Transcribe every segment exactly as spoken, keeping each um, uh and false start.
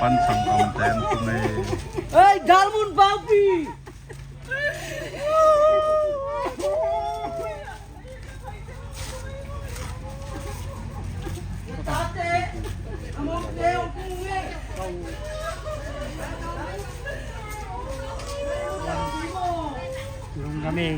Pan sangkam ten tung ei. Ei, Dalmun Baupi! Lungdam ei.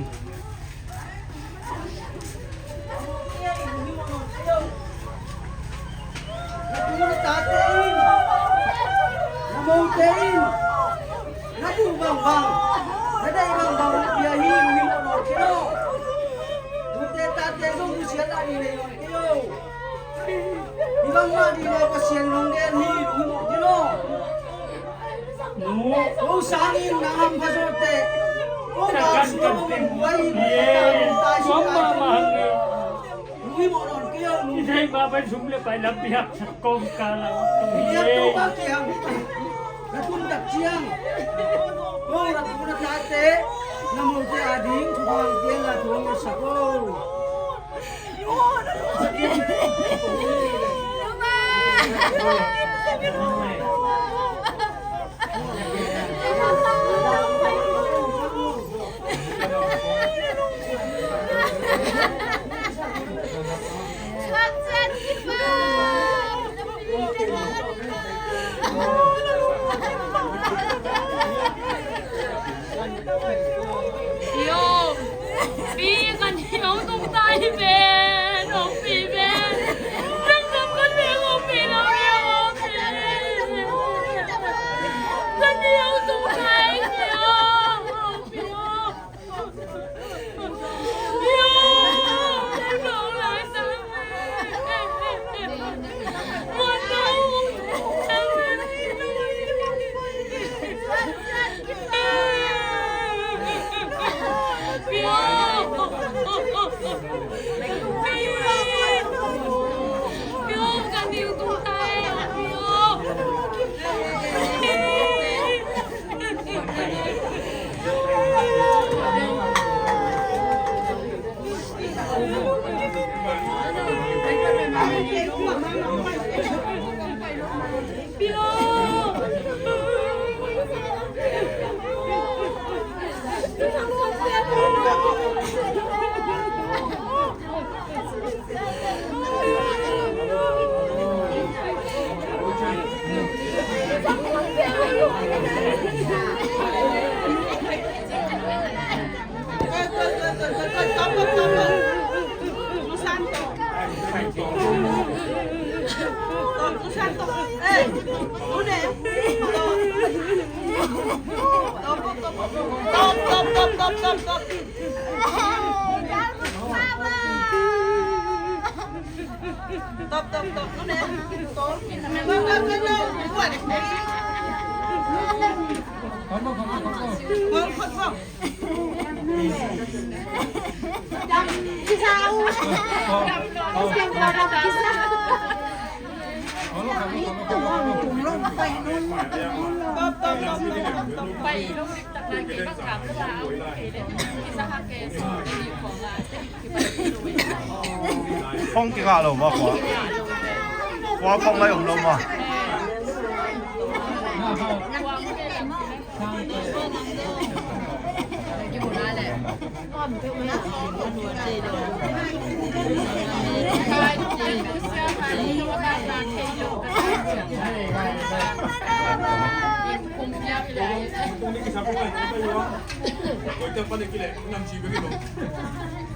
Ko sangin na hampha zawh teh, ko na kan kan teng. Ye, tuam mahmah hang e. Lui mawh nawn kei o, lui. I thei mah pen sum le pai lam biak sak kawm kal a. Biak to bang kei hang. Na tun tak ciang. Ko na tun na tate, na mote a ding thupha hong pia in la, thu hong ngetsak o. Stop, stop, stop. Stop. Stop, stop, stop. Phong kingah lo maw, khua? Khua phong lai om lo maw?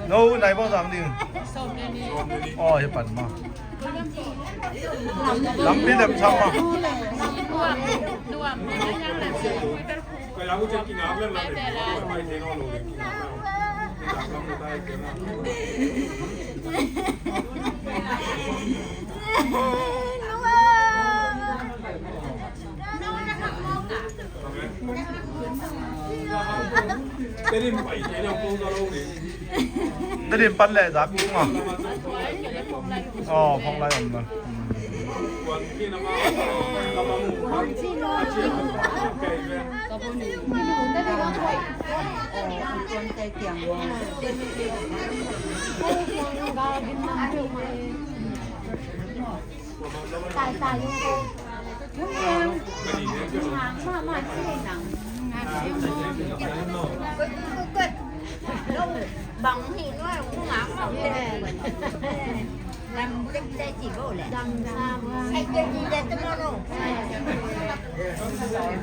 No, nai bang zang ding. Oh, hi pan ma. Lampi dem sam ma. Tedim pan leh zak ding maw? Aw, phong lai om lo. Bang hi nuai, ung ngak mah. Lam tek tek ci bo le. Lam sa bo. Ai, tek ci tek tek mo lo.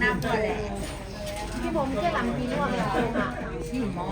Nam bo le. Ki bom tek lam pi nuai le. Ci mo.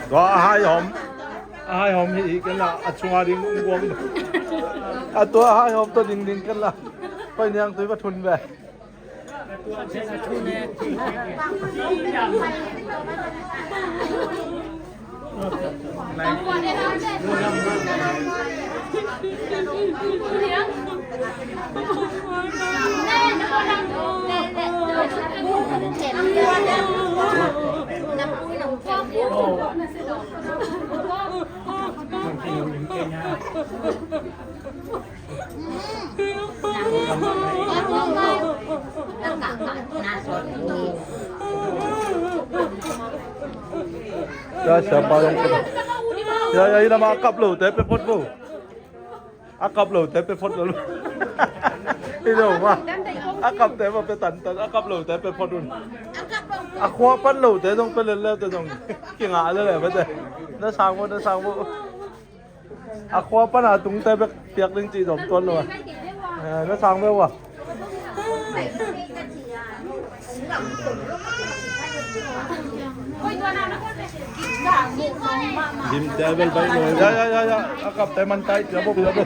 Tua a hai hawm, a hai hawm hi ken la, a chunga ding ung guam. A tua a hai hawm tua ding ding ken la. Pai niang tui va thun ve. Ya, siapa yang kena? Ya, ya, ini nama akap lo, tapi pot lo. Akap lo, tapi pot lo. Ini nama. Akap tapi apa tantan, akap lo, tapi pot lo. Akua pan lo, tapi dong pelel lo, tapi dong. Kinga lo le, betul. Na sang bo, na sang bo. A khua pan a tungte bek piak ding cih zom tuan lo a. Eh, na sang ve ua. Dim te bel bai lo. Ya, ya, ya, ya. A kap te man tai, ya bo, ya bo.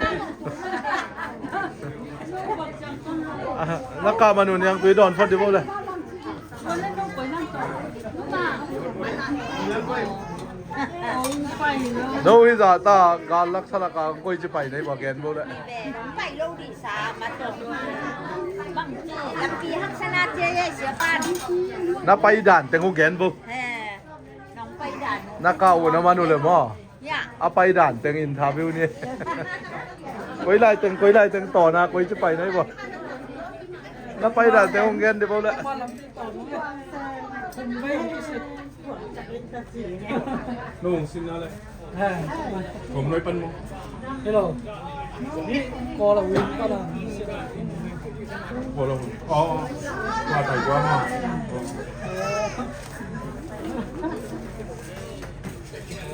Ah, na ka manu niang tui don phot di bo le. No hi zah ta, gal lak sa lak a koi ci pai nei ba gen bo le. Pai lo di sa ma tong. Lampi hak sa na cia ye sia pan. Na pai dan teng u gen bo. He. Nong pai dan. Na ka u na manu le mo. Ya. A pai dan teng interview ni. Koi lai teng, koi lai teng tawna, koi ci pai na hi bo. Na pai dan teng hong gen di bo le. Nong sin na le. Kom noi pan mo. Hello. Ni ko la win ka la. Ko la win. Oh. Wa tai wa ma.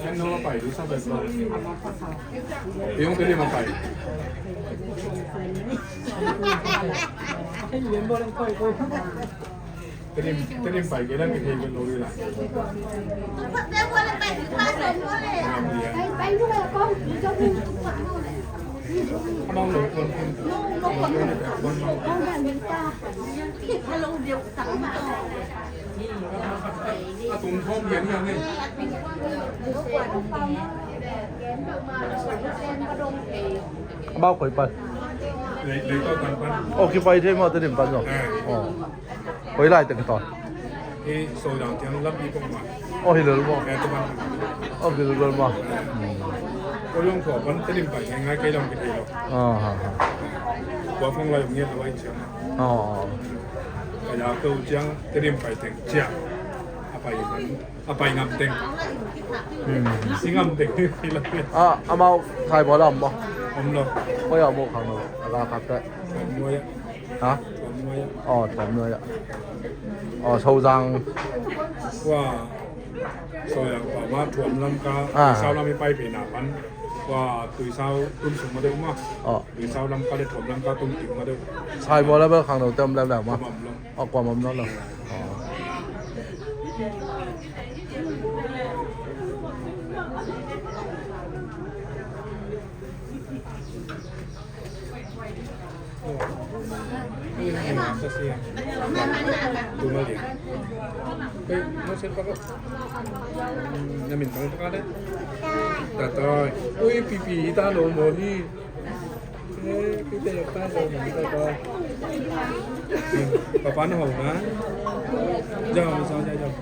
Em no ma pai du sa bai sa. Em kong te ne ma pai. Te ne, te ne pai ke la ke te lo la. Amang lo kon kon. Hello, dia tak. Amau koi pan. Occupy thei maw, Tedim pan zong. Koi lai teng ton. Aw, hi lel maw. Aw, hi lel maw. Ko yong ko pan Tedim pai ngai ngai kei dong kei lo. Oh, ha, ha. Ko phong lai ngiat lo ai ciang. Oh. Ka ya ko ciang Tedim pai teng ciang. A pai man. A pai ngam teng. Hmm. Si ngam teng. Ah, amau khai bo lam mo. Om lo. Ko ya mo khang lo. Aga kap te. Om lo ya. Ha? Tuam nuai ah. Aw, tuam nuai ah. Aw, Sozang. Tua Sozang pa ma Tuam lam ka, ah, Tuisau lam i pai pen a pan. Tua Tuisau tun sung ma deuh ma. Aw. Tuisau lam ka le Tuam lam ka tun sung ma deuh. Sai bo la bel khang lo tem lem lem ma. Kuam om lo. Aw, kuam om lo lo. Aw. Ui, pipi, ta lo mo hi. Papa na hau na. Jao, jao, jao, jao.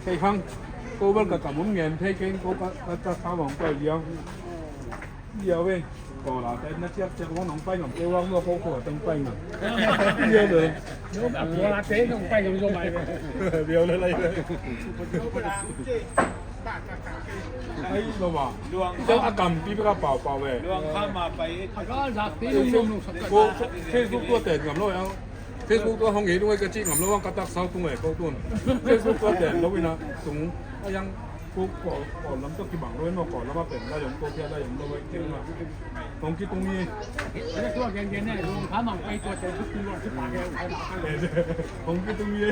Thei hang, ko bel ka kam um ngen thei keng ko ka, ka, ka sa wang ko liang. Liau e. Ko la te na ciak ciak wang nong pai ngam te wang lo ko ko teng pai ngam. Liau le. Ko la te nong pai ngam zo mai le. Liau le lai le. Ai lo wa. Luang. Ciak a kam pi ka pau pau e. Luang kha ma pai. A ka za ti nong nong sa ka. Ko Facebook tua te ngam lo yang. Facebook tua hong ei dung ai ka ci ngam lo wang ka tak sau tung ai ko tun. Facebook tua te lo ina tung a yang. Ko, ko, ko lam tua kibang lo ina ko lam a pen la yong ko pia la yong lo ai keng ma. Hong ki tung ye. Tua gen gen ne, hong ka mang pai tua te tua tua tua pa ke hong ka mang. Hong ki tung ye.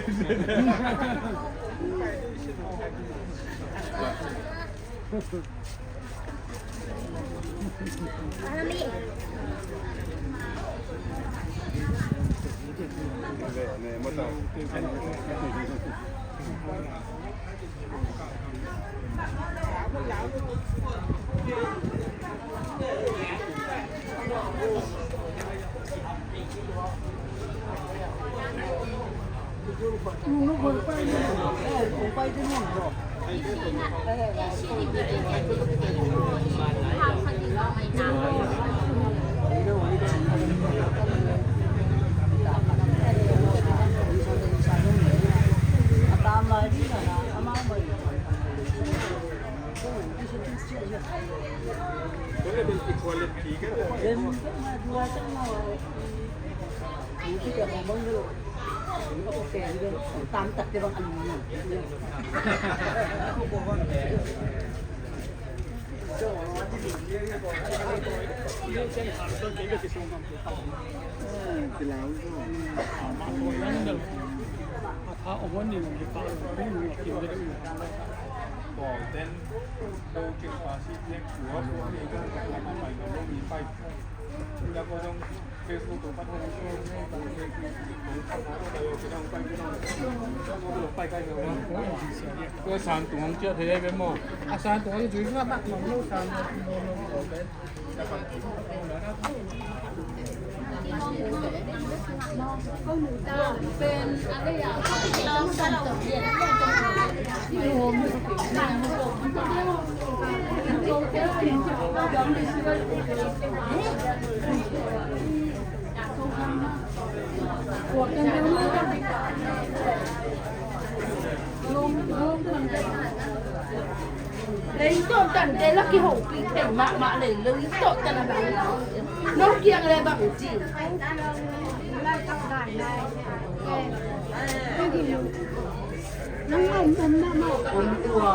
Tua san tung hong ciah thei ai ve maw? A san tung hong ciah thei ai ve maw? Lei tawh tan te la kihopih thei mahmah lei, lei tawh tan a bang. Nong kiang le bang ci. Nang om om mahmah. Om tua.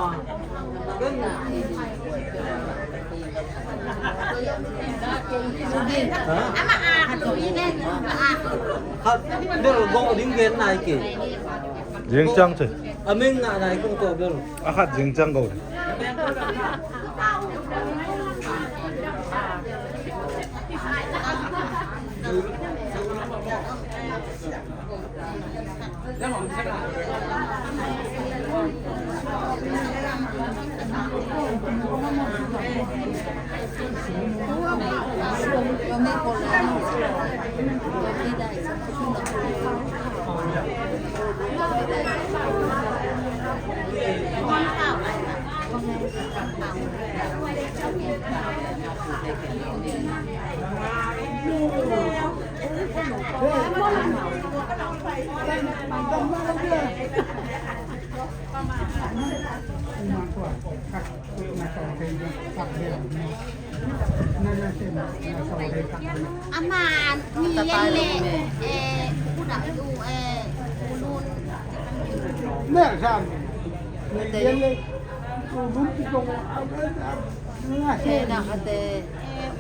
Khat bel gawh ding gen nai kei. Zing ciang ci. A meng ngah nai kong tua bel. A khat zing ciang gawh. Ama ni yan le, eh, udah tu, eh, ulun. Ni yan le, ulun tu kong, ah, ah, ah, eh,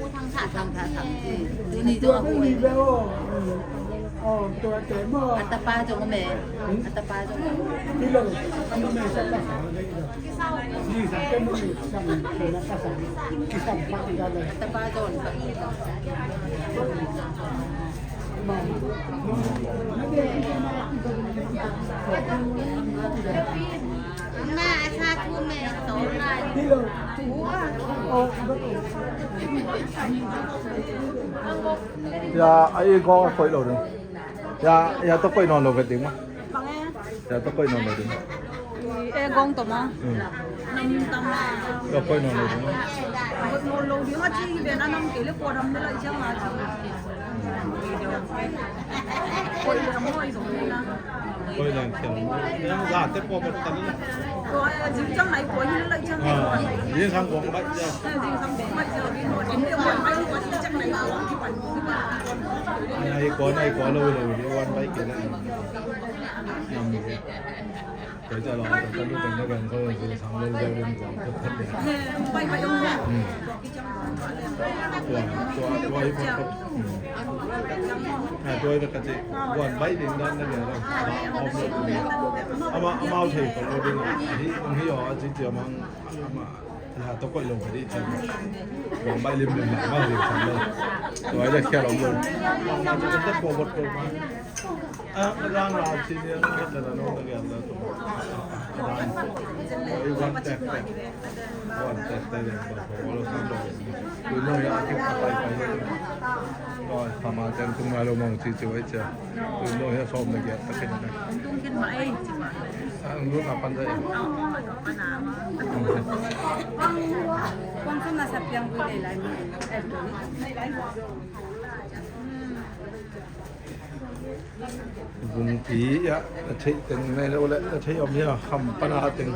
utang sa tang si, eh. Tu ni tu aku, eh. Oh, tua te mo. A tapa zong om e. A tapa zong om. Hi lo. Ano me sa ta sa. Ni sa te mo ni sa na ta sa. Ki sa pa ki da le. A tapa zong. Na a sa tu me to na. Hi lo. Ya, a i gong a koih lo ding. Ya, ya, tawh koih nawn lo vet ding maw. Ya, tawh koih nawn lo ding. E gong tawh maw. Hmm. Nam tam a. Ya, koih nawn lo ding maw. Koih nawn lo ding a ci hi ven a nam kei le kua dam ne lai ciang a ci. Koih dam maw i zong ne na. Koih leng khial. Late pua bot tan. Zingsang nai pua hi lai ciang. Ah, zingsang kong bai cia. Zingsang kong bai cia. Nai kua, nai kua lo lo, wan bai kei la. Nam ni. Koih cia lo, koih lu teng na gan koih zingsang lo lo lo. Bai bai ong. Hmm. Tua, tua, tua hi pawt pawt. Hmm. A, tua hi pawt ka ci. Guan baih ding dan na bia lo. Om lo ding. Ama, amau thei pawt lo ding. Hi, hi aw, a ci ci amang, ama, la tawh koih lo ka dih ci. Guan baih lim lim la, amau lim sam lo. Tua hi la khia lo lo. Ama ci ka tawh pawt pawt pawt ma. A, a dan la ci ni, a dan la no na bia la tua. A dan. Tua hi guan tek tek. Wan tek tek leng tua tua lo sam lo. Tui no ya ki pa pai pai. Tua tama teng tung ngai lo mang ci ci wai cia. Tui no ya som na giat ta ken na. Tung ken ma ei ci ma. Ang lu na pan da ei. Kong sum na sa piang bui lei lai mi. Vungpi ah na theih teng nei lo le na theih om hia, kham pana teng,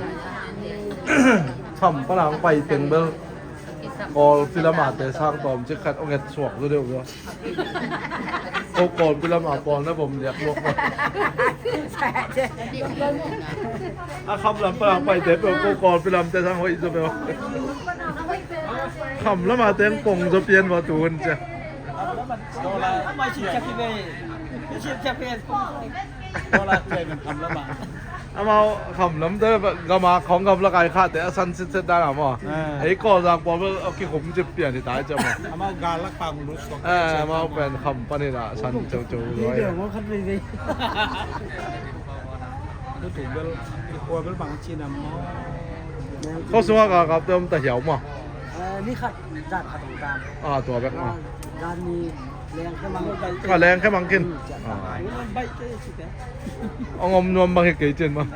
kham pana hong pai teng bel Kawl filam a te sang tawm cik khat hong et suak zo deuh zo. Ko Kawl filam a pawl na vom liak luak lo. A kham lam pana hong pai te bel ko Kawl filam te sang hoih zo bel. Kham lam a teng pong zo pian va tu hun cia. Amau kham lam te gam a khawng gam lak ai khate a san sitset dan a maw. Ei Kawlzang pawl bel a kikhum cip pian hi ta ai cia maw. Amau gal lak pang lut suak. Amau pen kham pan hi la san ceuceu. Khua bel bang ci nam maw. Khua sungah galkapte om ta hiau maw. Ni khat zan khat om tam. Ah, tua bek maw. Zan ni leng khe mang. Ah, leng khe mang kin. Ong om nuam bang hi kei cin maw.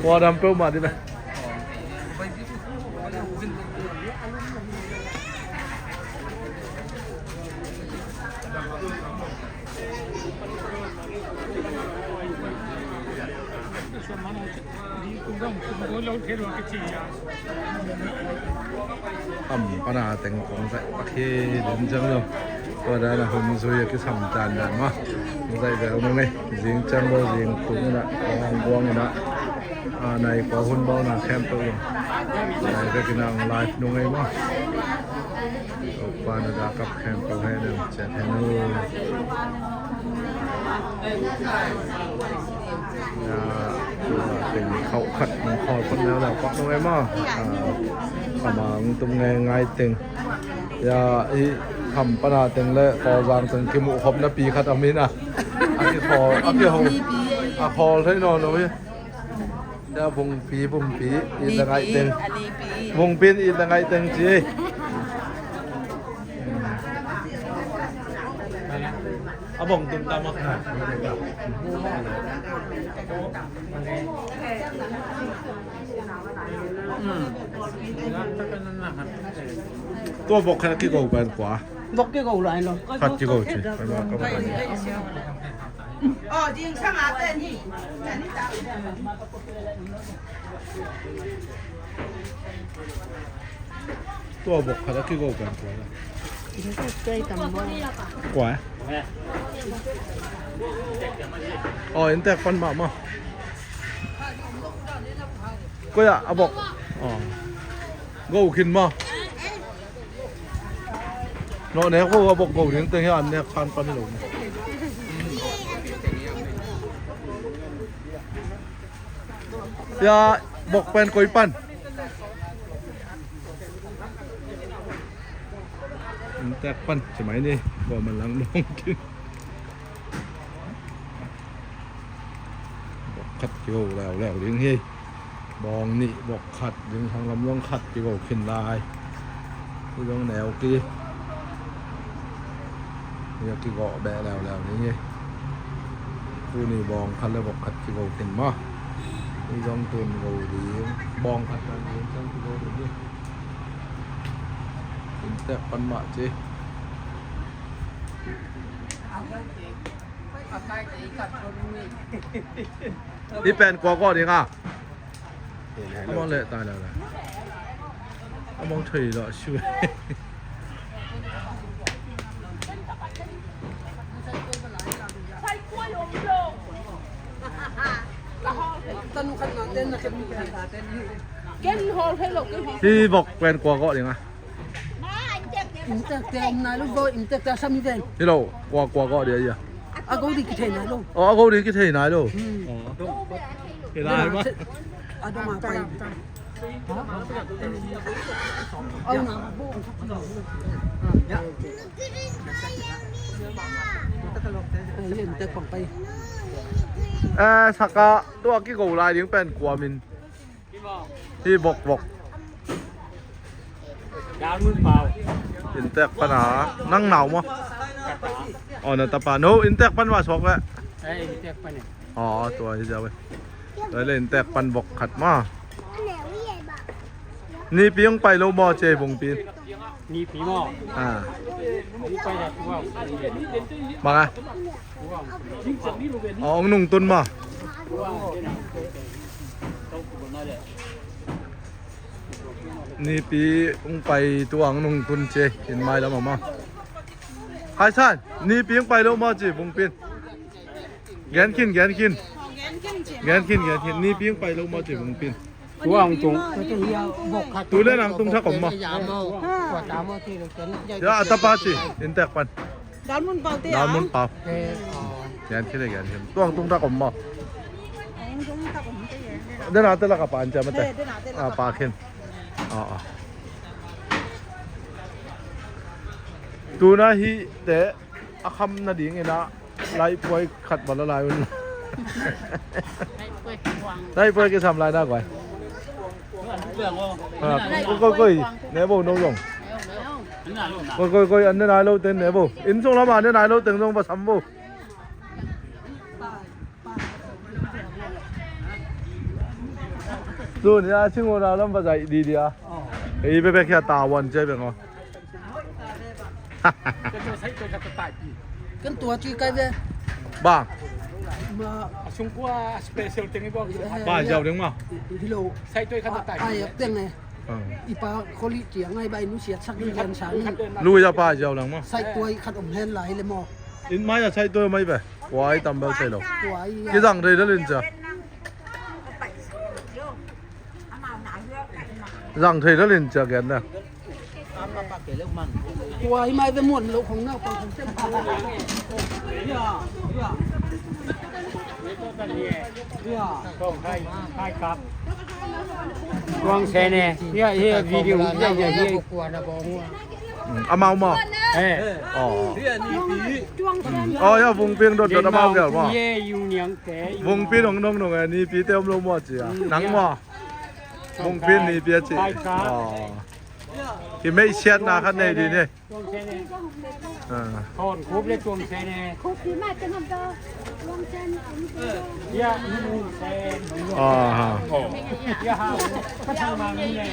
Khua dam peuhmah dih na. Kham pana teng kong zaih pakhi den ciang lo. Tua dan a hun zui a kisam dan dan ma. Zaih vel nung ei. Zing ciang lo zing tung ina. Kong buang ina. A nai kua hun bau na khempeuh lo. Nai vek ina ong live nung ei ma. Topa na dah kap khempeuh hen em ciat hen lo. Ya, teng khauh khat nung khawl phot neu lau pak nung ei maw. Ama ong tum ngai ngai teng. Ya, i kham pana teng le Kawlzang teng kimuh khop na pi khat a min a. A kikhawl, a kikhawl, a khawl thei nawn lo hi. Ya, Vungpi, Vungpi, it na ngaih teng. Vungpi in it na ngaih teng ci. A bong tum tam a. Hmm. Tua bok khat a kigo pen kua? Bok kigo lai lo. Khat kigo ci. Tua bok khat a kigo pen kua? Kua? Aw, inntek pan mahmah. Koi ah a bok? Aw. Go khin maw? Nawh nek vo, a bok go ding teng hian nek khan pan hi lo. Ya, bok pen koi pan? Inntek pan ci mai ni. Bok man lang dong kin. Bok khat kigo leuleu ding hi. Bawng nih bok khat ding, hang lam zong khat kigo khin lai. Hi zong neu ki. Hi a kigo beh leuleu ding hi. Tuni bawng khat le bok khat kigo khin maw. Hi zong tun go ding. Bawng khat pan ding zong kigo ding hi. Inntek pan mah ci. Hi pen kua kua ding a? A mong leh tai lai lai. A mong thei lo shu. Hi vok pen kua gawh ding a? Inntek te om nai lo, vok inntek te a sam hi ven. Hi lo, kua kua gawh ding a? A go ding kithei nai lo. Aw, a go ding kithei nai lo. Hmm. Aw. Hi lai ma. A dong a pai. Eh, Saka, tua kigo lai ding pen kua min? Hi vok vok. Inntek pan a, nang nau maw? Aw, na tapa. No, inntek pan mah suak ve. Aw, tua hi ziau ve. Tua le inntek pan vok khat maw. Nipi hong pai lo maw, ci ei Vungpi in. Nipi maw? Ah. Hong pai a tua. Bang a? Tua. Aw, hong nungtun maw? Nipi hong pai tua hong nungtun ci ei, inn mai lam a maw. Hai San, Nipi hong pai lo maw ci Vungpi in. Gen khin, gen khin. Gen khin, gen khin. Nipi hong pai lo maw ci Vungpi in. Tua hong tung. Tu le nang tung thak om maw? Ya, a tapa ci, inntek pan. Dalmun Pau te a. Dalmun Pau. Gen khin le gen khin. Tua hong tung thak om maw? Den a te lak a pan ci a mate. A pa khin. Aw, aw. Tuna hih te a kham nading in a laipuai khat va la lai un. Laipuai kisam lai na guai. Koi koi koi ne bo no zong. Koi koi koi an ne nai lo teng ne bo. Inn sung lam a ne nai lo teng zong va sam bo. Tuni a Singona lam va zaih di di a. Ei bebek hia ta wan cia beng aw. Kan tua ci kai ve. Bang. Ma a sung kua special teng i bawk. Ba ziau deng ma. Hilo. Sai toi khat ta. Ai teng e. I pa kholi cia ngai bai nu siat sak ni kan sa ni. Lui a pa ziau lang ma. Sai toi khat om hen lai le maw. In mai a sai toi mai ve. Kuai tam bel thei lo. Kuai. Kizang thei lel in cia. Zang thei lel in cia gen na. Kuai mai ve muan lo khong na, kuai khong tem pa. Tuang se ne. Ya, ya, video. Ya, ya, ya. Amau maw? Eh. Aw. Aw, ya, Vungpi dot dot amau gel maw? Ye, yu niang te. Vungpi dong dong dong, eh, Nipi te om lo maw cia. Nang maw? Vungpi Nipi a ci. Aw. Ki mei siat na khat nei di ne. Tuang se ne. Aw. Hon khup le tuang se ne. Khup pi ma te ngam da. Tuang se ne. Ya, nu se. Aw. Ya ha. Patang ma nu ne.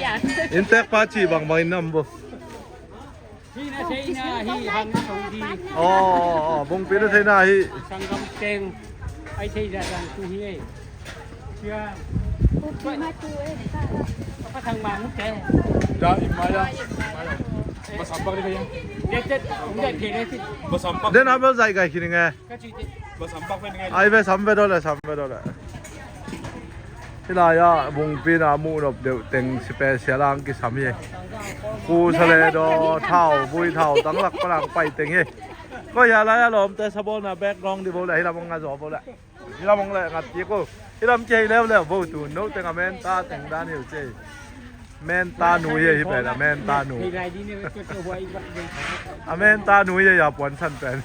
Inntek pa ci bang bang in nam bo. Hih na theihna hih hang na thong hi. Aw, aw, aw, Bungpi na theihna hih. Sanggam teng ai thei zah zang tu hi ei. Siang. Bungpi ma tu ei. Apa thang ma mu te. Da, i mai da. Ba sampak ni kaya. Tet tet, tet tet. Ba sampak. Den a bel zai gai kini nge. Ai ve, sam ve daw le, sam ve daw le. Hih lai-ah Bungpi in a muh nop deuh teng special a hong kisam hi. Kusa le daw, thau, vui thau, tang lak pan a hong pai teng hi. Koi hia lai-ah lawmte sabawlna background di bo le, hih lam hong nga zaw bo le. Hih lam hong le ngat kik uh. Hih lam kihei leuleu bo, tu no teng a menta teng dan hi uh ci. Menta nu hi a, hih pen a menta nu. A menta nu hi a, a puansan pen.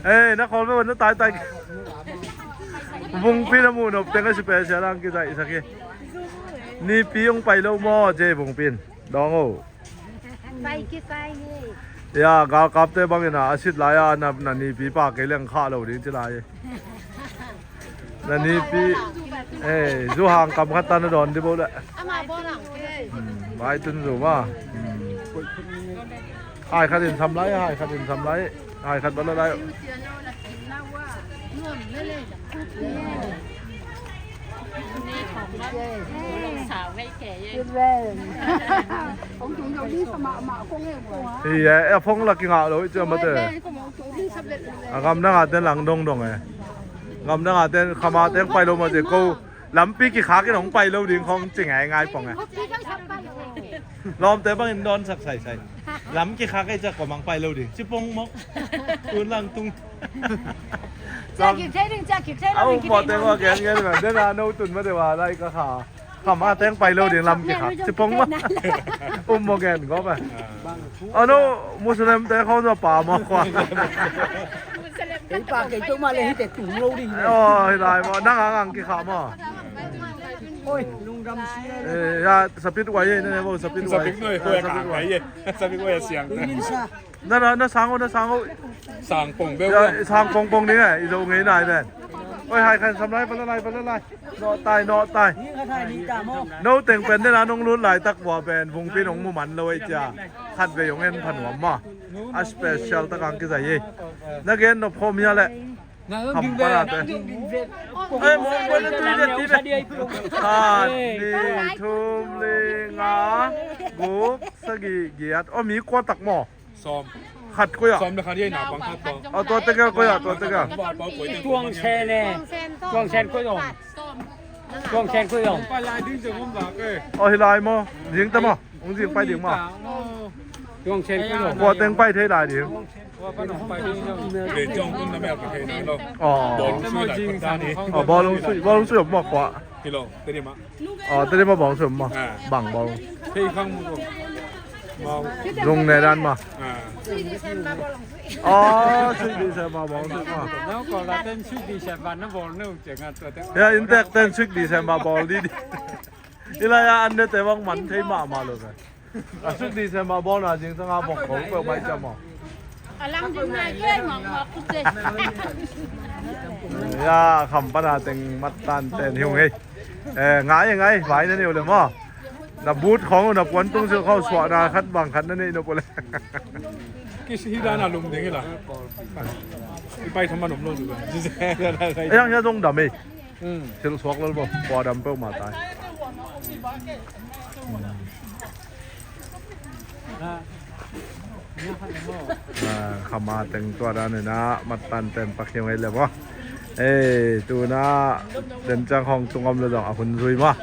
Ei, na khawl ve ua, na taitai. Bungpi na muh nop teng a special a hong kizaihsak hi. Nipi hong pai lo maw, J Bungpi in? Dawng o. Pai kisai hi. Ya, galkapte bangin a, a sit lai-a na, na nipi pa kei leng khah lo ding ci lai hi. Na nipi, eh, zu hang kam khat ta na dawn di bo le. Hmm, vai tun zu ma. Hmm. Hai khat in sam lai, hai khat in sam lai. Hai khat ba lo lai. Hi e, a phone la kingah lo i ciam mate. A gamdang a ten lang dongdong e. Gamdang a ten khama teng pai lo mate ko. Lampi kikhak in hong pai lo ding khong ci ngaingai pong e. Lawmte bangin dawnsak saisai. Lam kikhak ei ciah kua mang pai lo ding ci pong mawk. Tun lang tung. Ciah kik thei ding, ciah kik thei lo ding. A um mawte maw gen gen ma den a no tun ma de wa lai ka kha. Kham a teng pai lo ding lam kikhak ci pong mawk. Um maw gen gawp a. A no Muslim te khong zaw pa maw khua. Kei pa kei peuhmah le hite tung lo ding. Aw, hi lai maw, nang ang ang kikhak maw. Oi, lungdam sia. Eh, ya, sapit wai ye, ne bo, sapit wai. Sapit noi, sapit wai ye. Sapit wai siang. Na na na sang o, na sang o. Sang pong beu. Ya, sang pong pong ding eh, i zo ngei nai pen. Oi, hai khan sam lai, pala lai, pala lai. No tai, no tai. No teng pen den a nong lut lai tak bua pen, Bungpi nong mu man lo ei cia. Khat ve yong en phan nuam ma. A special tak ang kizai ye. Na gen nop khom hia le. Ham pana te. Ei, mong bol le tui le ti le. Khat, ni, thum, li, nga, guk, sagi, giat. O, mi kua tak maw? Sawm. Khat koi ah. Sawm le khat hi na bang khat tawh. A tua te kia koi ah, tua te kia. Tuang Sen e. Tuang Sen koi om. Tuang Sen koi om. Pai lai ding zong om bak e. O, hi lai maw? Zing ta maw? Ong zing pai ding maw? Tuang Sen koi om. Kua teng pai thei lai ding. Kua pan ong pai ding zong. Len zong tung na mel ka thei nai lo. Aw. Bawl ong sui lai khat ta ni. Aw, bawl ong sui, bawl ong sui om maw kua? Hi lo, te ni mah. Aw, te ni mah bawl ong sui om maw? Bang bawl ong. Thei khang mu ko. Zung ne dan maw? Aw, sui di se maw bawl ong sui maw? Nau ko la ten sui di se maw na bawl nau. Ya, inntek ten sui di se maw bawl di di. I lai a an ne te bang man thei mahmah lo ve. A sui di se maw bawl na zing sanga bok ko peuh mai cia maw. A lang ding nai kei ngawk ngawk kute. Ya, kham pana teng mat tan ten hiung hei. Eh, ngai, ngai, vai na neu le maw. Na but khong, na puan tung sil khong suahna khat bang khat na nei nop le. Kisi hi dan a lum ding hi la. I pai tham a nom lo tu. Yang ya dong dam e. Thil suak lel bo, kua dam peuhmah tai. Ah, khama teng tua dan ina mattan ten pak hiau ngei le bo. Eh, tuna den ciang hong tung om le zong a hun zui ma.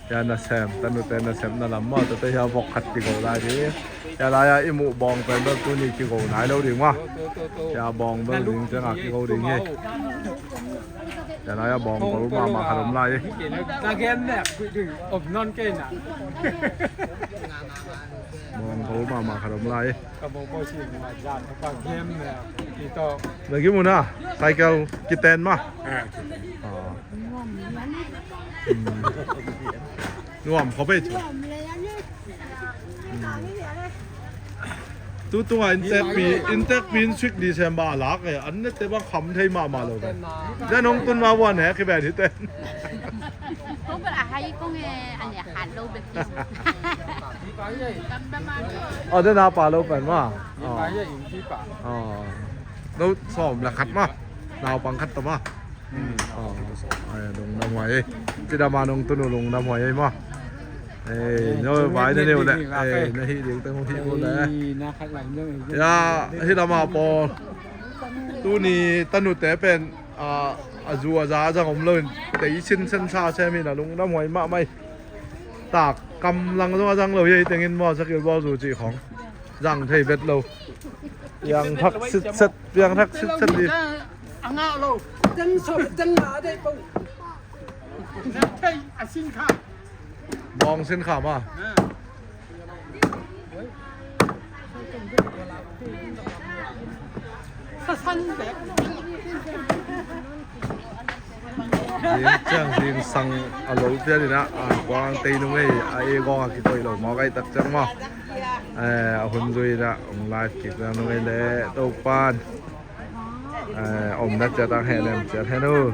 Ya nasem, tanute nasem na lam ma, tate hia vok khat kigo lai ding. Ya lai-a i muh bawng pen bel tuni kigo nai lo ding ma. Ya bawng bel ding ciangah kigo ding hi. Ya lai-a bawng pawl mahmah khat om lai hi. Ka gen nek, om non kei na. Bawng pawl mahmah khat om lai hi. Ka bawng pawl si ma zat ka gen nek. Ki to. Lagi muna, cycle kiten ma. Ah. Nuam khop ei cu. Tu tungah inntekpi, inntekpi in sui December a lak e, an nette bang kham thei mahmah lo ve. Zia nong tun ma vuan he kiben hi ten. Kong bel a hai kong e, an e khat lo bek hi. Aw, den a pa lo pen ma. Aw. Aw. No sawm le khat ma. Naupang khat ta ma. Aw. Ai, lungdam huai ei. Ci dam a nong tun uh lungdam huai ei ma. Ei, no vai na neu le. Ei, na hih ding teng hong hih ko le. Ya, hih lam a pawl. Tuni tanute pen, a, a zu a za a zang om loin tei sinsen sa sem in a lungdam huai mahmah ei. Tak kam lang zong a zang lo hi ei, tengin maw, sakil bawl zu cih khong zang thei bet lo. Piang thak sitset, piang thak sitset hi. A ngah lo. Teng sawm, teng ngah a deih pong. Na thei a sin kha. Bawng sin kha ma. Sa san bek. Zing ciang zing sang a lo pian in ah, a kuang tei nung ei, a e gawng a kikoih lo mawk ei tak ciang maw. Eh, a hun zui in ah hong live kik nung ei leh Topan, eh, omna ciat ang heh lem ciat hen uh.